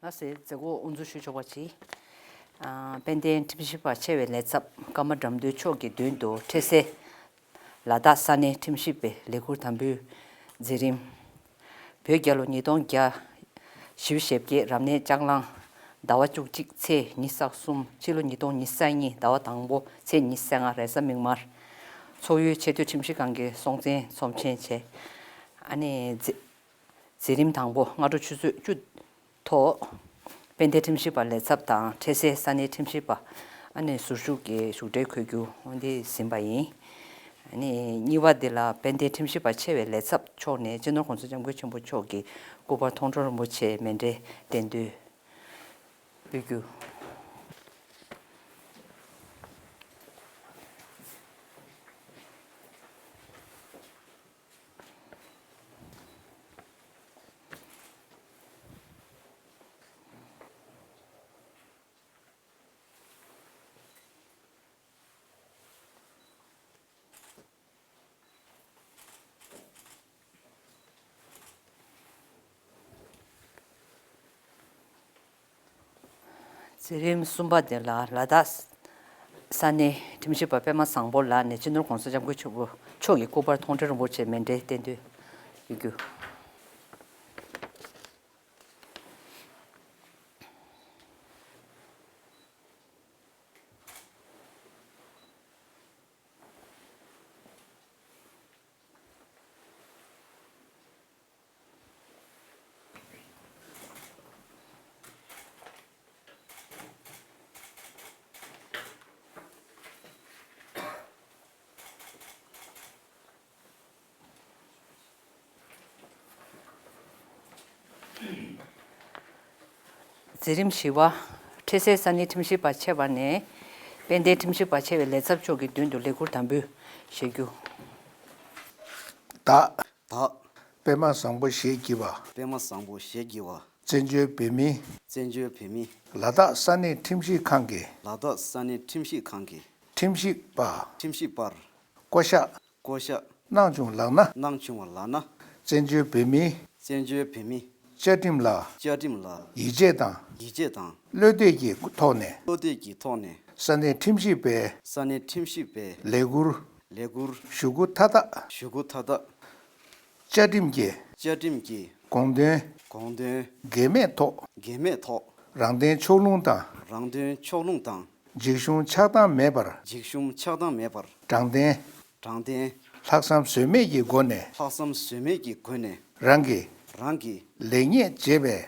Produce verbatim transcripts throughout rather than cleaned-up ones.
ལགས་སེ། མཛད་སྒོ་དབུ་འཛུགས་ཞུ་ཆོག་པ་ཅིག་ཨ། དཔལ་ལྡན་ཁྲིམས་ཞིབ་པ་ཆེ་བའི་ལས་ཚབ་ཀརྨ་དགྲ་འདུལ་མཆོག་གི་མདུན་དུ་འཕྲལ་སེལ་ལ་དྭགས་ས་གནས་ཁྲིམས་ཞིབ་པའི་ལས་ཁུར་དམ་འབུལ་མཛད་རིམ། བོད་རྒྱལ་ལོ་ཉིས་སྟོང་བརྒྱ་བཞི་བཅུ་ཞེ་བརྒྱད། རབ་གནས་ལྕགས་གླང་ཟླ་བ་བཅུ་གཅིག་ཚེས་ཉི་ཤུ་རྩ་གསུམ། ཕྱི་ལོ་ཉིས་སྟོང་ཉི་ཤུ་རྩ་གཉིས་ཟླ་བ་དང་པོ་ཚེས་ཉི་ཤུ་རྩ་ལྔ་རེས་གཟའ་མིག་དམར། ཚོགས་ཡུལ་ཆེས་མཐོའི་ཁྲིམས་ཞིབ་ཁང་གི་སྲོང་བཙན་ཚོམས་ཆེན་བྱས། ཨ་ནི་མཛད་མཛད་རིམ་དང་པོ། སྔ་དྲོ་ཆུ་ཚོད་བཅུ་ཐོག་དཔལ་ལྡན་ཁྲིམས་ཞིབ་པ་ལས་ཚབ་དང་འཕྲལ་སེལ་ས་གནས་ཁྲིམས་ཞིབ་པ་ཨ་ནི་ཟུར་བཞུགས་ཀྱི་བཞུགས་གྲལ་འཁོད་རྒྱུ་འོ་འདི་ཟིན་པ་ཡིན། ཨ་ནི་གཉིས་པ་འདི་ལ་དཔལ་ལྡན་ཁྲིམས་ཞིབ་པ་ཆེ་བའི་ལས་ཚབ་མཆོག་ནས་སྤྱི་ནོར་༸གོང་ས་༸སྐྱབས་མགོན་ཆེན་པོ་མཆོག་གི་སྐུ་པར་མཐོང་གྲོལ་རིན་པོ་ཆེ་མཎྜལ་རྟེན་མདུན་འབུལ་རྒྱུ། མཛད་རིམ་གསུམ་པ་དེ་ལ་ལ་དྭགས་ས་གནས་ཁྲིམས་ཞིབ་པ་པད་མ་བཟང་པོ་ལགས་ནས་སྤྱི་ནོར་༸གོང་ས་༸སྐྱབས་མགོན་ཆེན་པོ་མཆོག་གི་སྐུ་པར་མཐོང་གྲོལ་རིན་པོ་ཆེ་མཎྜལ་རྟེན་མདུན་འབུལ་རྒྱུ། མཛད་རིམ་བཞི་པ། འཕྲལ་སེལ་ས་གནས་ཁྲིམས་ཞིབ་པ་ཆེ་བ་ནས་དཔལ་ལྡན་ཁྲིམས་ཞིབ་པ་ཆེ་བའི་ལས་ཚབ་མཆོག་གི་མདུན་དུ་ལས་ཁུར་དམ་འབུལ་བཞེས་རྒྱུ། བདག་བདག་པད་མ་བཟང་པོ་ཞེས་བགྱི་བ། པད་མ་བཟང་པོ་ཞེས་བགྱི་བ། བཙན་བྱོལ་བོད་མིའི། བཙན་བྱོལ་བོད་མིའི། ལ་དྭགས་ས་གནས་ཁྲིམས་ཞིབ་ཁང་གི། ལ་དྭགས་ས་གནས་ཁྲིམས་ཞིབ་ཁང་གི། ཁྲིམས་ཞིབ་པ། ཁྲིམས་ཞིབ་པར། བསྐོ་གཞག་བསྐོ་གཞག་གནང་བྱུང་ལགས་ན། གནང་བྱུང་བ་ལགས་ན། བཙན་བྱོལ་བོད་མིའི། བཙན་བྱོལ་བོད་མིའི། བཅའ་ཁྲིམས་ལ། བཅའ་ཁྲིམས་ལ། ཡིད་ཆེས་དང་། ཡིད་ཆེས་དང་། བློ་གཏད་ཀྱི་ཐོག་ནས། བློ་གཏད་ཀྱི་ཐོག་ནས། ས་གནས་ཁྲིམས་ཞིབ་པའི། ས་གནས་ཁྲིམས་ཞིབ་པའི། ལས་ཁུར། ལས་ཁུར། ཞུ་སྒོ་མཐའ་དག་ཞུ་སྒོ་མཐའ་དག་བཅའ་ཁྲིམས་ཀྱི། བཅའ་ཁྲིམས་ཀྱི། དགོངས་དོན། དགོངས་དོན། འགལ་མེད་ཐོག་འགལ་མེད་ཐོག་རང་དོན་ཕྱོགས་ལྷུང་དང་། རང་དོན་ཕྱོགས་ལྷུང་དང་། འཇིགས་ཞུམ་ཆགས་སྡང་མེད་པར། འཇིགས་ཞུམ་ཆགས་སྡང་མེད་པར། དྲང་བདེན། དྲང་བདེན། ལྷག་བསམ་ཟོལ་མེད་ཀྱི་སྒོ་ནས། ལྷག་བསམ་ཟོལ་མེད་ཀྱི་སྒོ་ནས། རང་གི། རང་གི། ལེགས་ཉེས་འབྱེད་པའི།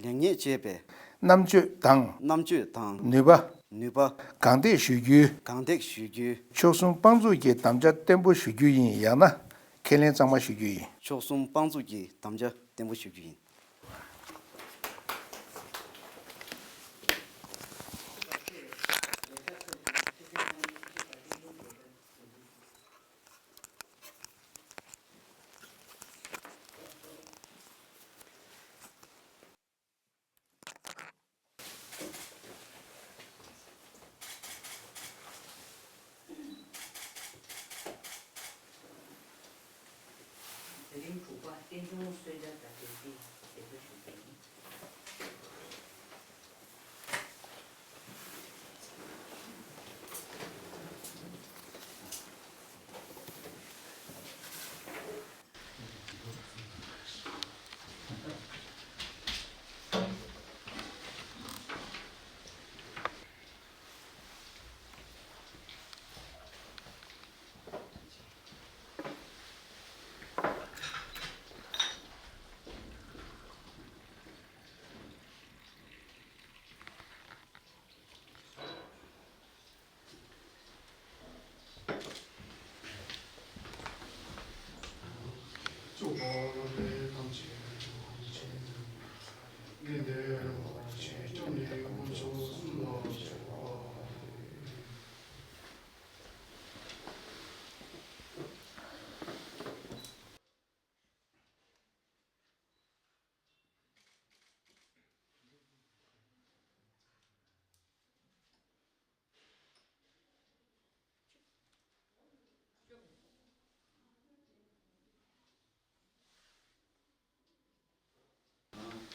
ལེགས་ཉེས་འབྱེད་པའི། རྣམ་དཔྱོད་དང་། རྣམ་དཔྱོད་དང་། ནུས་པ། ནུས་པ། གང་ཐེག་ཞུ་རྒྱུའི། གང་ཐེག་ཞུ་རྒྱུའི། མཆོག་གསུམ་དཔང་བཙུགས་ཀྱི་དམ་བཅའ་བརྟན་པོ་ཞུ་རྒྱུ་ཡིན། ཡང་ན་ཁས་ལེན་གཙང་མ་ཞུ་རྒྱུ་ཡིན། མཆོག་གསུམ་དཔང་བཙུགས་ཀྱི་དམ་བཅའ་བརྟན་པོ་ཞུ་རྒྱུ་ཡིན། དེ་རིང་དྲུག་པ་རྟེན་འབྱུང་གསོལ་ཇ་དང་འབྲེལ་ཏེ་འདེབས་འཛུགས་ཞུ་རྒྱུ་ཡིན།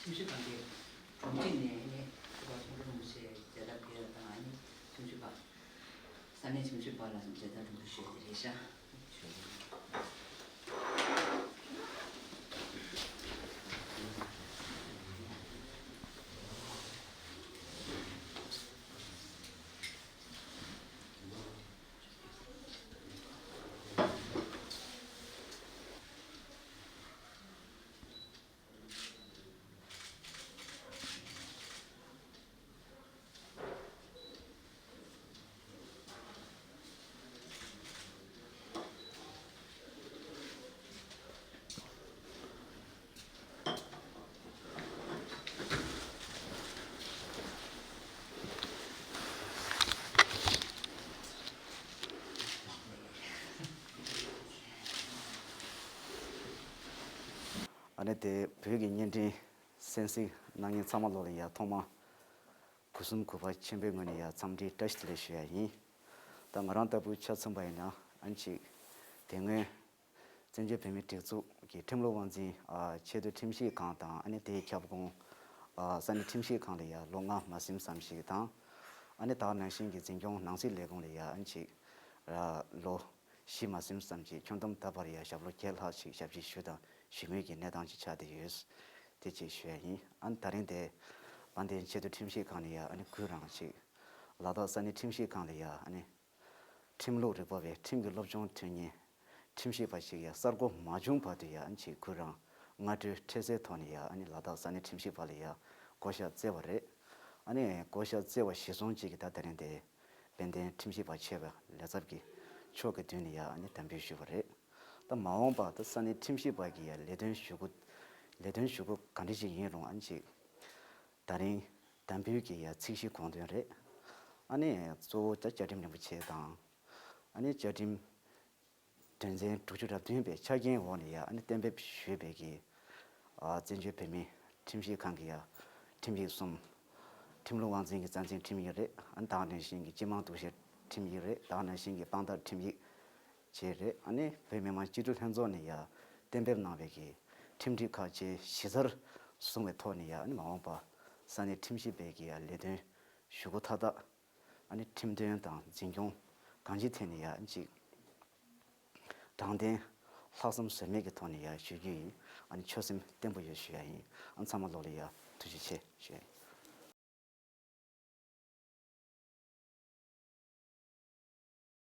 ཁྲིམས་ཞིབ་ཁང་གི་ གྲོང་ཁྱེར་ནས་ནི་ཚོགས་པ་ཚོགས་འདུ་རིན་པོ་ཆེ་མཇལ་དར་ཕུལ་བ་དང་ཨ་ནི་ཁྲིམས་ཞིབ་པ། ས་གནས་ཁྲིམས་ཞིབ་པ་ལ་མཇལ་དར་རིན་པོ་ཆེ་ཞུས་ཏེ་རེད་ཤག་ཨ་ནི་དེ་བོད་ཀྱི་བརྙན་འཕྲིན་གསན་གཟིགས་གནང་མཁན་ཚང་མ་ལོ་ལ་ཡ་ཐོག་མ་གུས་གསུམ་གུས་པ་ཆེན་པོའི་ངོས་ནས་ཡ་འཚམས་འདྲི་བཀྲ་ཤིས་བདེ་ལེགས་ཞུ་ཡ་ཡིན། ད་ང་རང་ལྟ་བུ་ཆ་མཚོན་པ་ཡིན་ན་ཨ་ནི་ཅིག་དེ་སྔོན་བཙན་བྱོལ་བོད་མིའི་སྒྲིག་འཛུགས་ཀྱི་ཁྲིམས་ལུགས་དབང་འཛིན་ཨ་ཆེས་མཐོའི་ཁྲིམས་ཞིབ་ཁང་དང་ཨ་ནི་དེའི་ཁྱབ་ཁོངས་ཨ་ས་གནས་ཁྲིམས་ཞིབ་ཁང་ལ་ཡ་ལོ་ལྔ་མ་ཟིན་ཙམ་ཞིག་དང་། ཨ་ནི་ད་ག་ནང་བཞིན་གྱི་འཛིན་སྐྱོང་ནང་སྲིད་ལས་ཁུངས་ལ་ཡ་ཨ་ནི་ཅིག་ཨ་ལོ་བཞི་མ་ཟིན་ཙམ་གྱི་ཁྱོན་བསྡོམས་ད་བར་ཡ་ཞབས་ལོ་བརྒྱད་ལྷག་ཅིག་ཞབས་ཕྱི་ཞུས་དང་ཞུ་མུས་ཀྱི་གནས་སྟངས་ཅིག་ཆགས་བསྡད་ཡོད། དེ་ཅིག་ཞུ་ཡ་ཡིན། ཨ་ནི་ད་རིང་དེ་དཔལ་ལྡན་ཆེས་མཐོའི་ཁྲིམས་ཞིབ་ཁང་ནས་ཡ་ཨ་ནི་གུས་རང་ཅིག་ལ་དྭགས་ས་གནས་ཁྲིམས་ཞིབ་ཁང་ལ་ཡ་ཨ་ནི་ཁྲིམས་ལུགས་རིག་པ་བའི་ཁྲིམས་ཀྱི་སློབ་སྦྱོང་ཐོན་མཁན་ཁྲིམས་ཞིབ་པ་ཞིག་ཡ་གསར་འགོད་མ་བྱུང་བར་དུ་ཡ་ཨ་ནི་ཅིག་གུས་རང་སྔ་དྲོའི་འཕྲལ་སེལ་ཐོག་ནས་ཡ་ཨ་ནི་ལ་དྭགས་ས་གནས་ཁྲིམས་ཞིབ་པ་ལ་ཡ་བསྐོ་བཞག་བསྩལ་བ་རེད། ཨ་ནི་བསྐོ་བཞག་བསྩལ་བ་གཞིར་བཟུང་ཅིག་གིས་ད་དེ་རིང་དེ་དཔལ་ལྡན་ཁྲིམས་ཞིབ་པ་ཆེ་བའི་ལས་ཚབ་ཀྱི་མཆོག་གི་མདུན་ནས་ཡ་ཨ་ནི་དམ་འབུལ་ཞུས་པ་རེད། ད་མ་འོངས་པ་ད་ས་གནས་ཁྲིམས་ཞིབ་པ་གི་ཡ་ལས་དོན་ཞུ་སྒོ་ལས་དོན་ཞུ་སྒོ་ག་འདྲ་ཞིག་ཡིན་རུང་ཨ་ནི་ཅིག་ད་རིང་དམ་འབུལ་གྱི་ཡ་ཚིག་གཞི་དགོངས་དོན་རེད། ཨ་ནི་གཙོ་བོ་ད་བཅའ་ཁྲིམས་རིན་པོ་ཆེ་དང་། ཨ་ནི་བཅའ་ཁྲིམས་དོན་ཚན་དྲུག་ཅུ་རེ་བདུན་པའི་ཆ་རྐྱེན་འོག་ནས་ཡ་ཨ་ནི་གཏན་འབེབས་ཞུས་པའི་གི་ཨ་བཙན་བྱོལ་བོད་མིའི་ཁྲིམས་ཞིབ་ཁང་གི་ཡ་ཁྲིམས་ཡིག་གསུམ། ཁྲིམས་ལུགས་དབང་འཛིན་གྱི་རྩ་འཛིན་ཁྲིམས་ཡིག་རེད། ཨ་ནི་ད་ག་ནང་བཞིན་གྱི་སྤྱི་དམངས་འདུ་ཤེས་ཁྲིམས་ཡིག་རེད། ད་ག་ནང་བཞིན་གྱི་དཔང་རྟགས་ཁྲིམས་ཡིག་བཅས་རེད། ཨ་ནི་བོད་མི་མང་སྤྱི་འཐུས་ལྷན་ཚོགས་ནས་ཡ་གཏན་འབེབས་གནང་བའི་གི་ཁྲིམས་སྒྲིག་ཁག་བཅས་གཞི་རྩར་བཟུང་བའི་ཐོག་ནས་ཡ་ཨ་ནི་མ་འོངས་པ་ས་གནས་ཁྲིམས་ཞིབ་པའི་གི་ཡ་ལས་དོན་ཞུ་སྒོ་མཐའ་དག་ཨ་ནི་ཁྲིམས་དོན་དང་འཛིན་སྐྱོང་གང་ཅིའི་ཐད་ནས་ཡ་ཨ་ནི་ཅིག་དྲང་བདེན་ལྷག་བསམ་ཟོལ་མེད་ཀྱི་ཐོག་ནས་ཡ་ཞུ་རྒྱུ་ཡིན། ཨ་ནི་ཆོད་སེམས་བརྟན་པོ་ཡོད་ཞུ་ཡ་ཡིན། ཨ་ནི་ཚང་མ་ལོ་ལ་ཡ་ཐུགས་རྗེ་ཆེ་ཞུ་ཡ་ཡིན།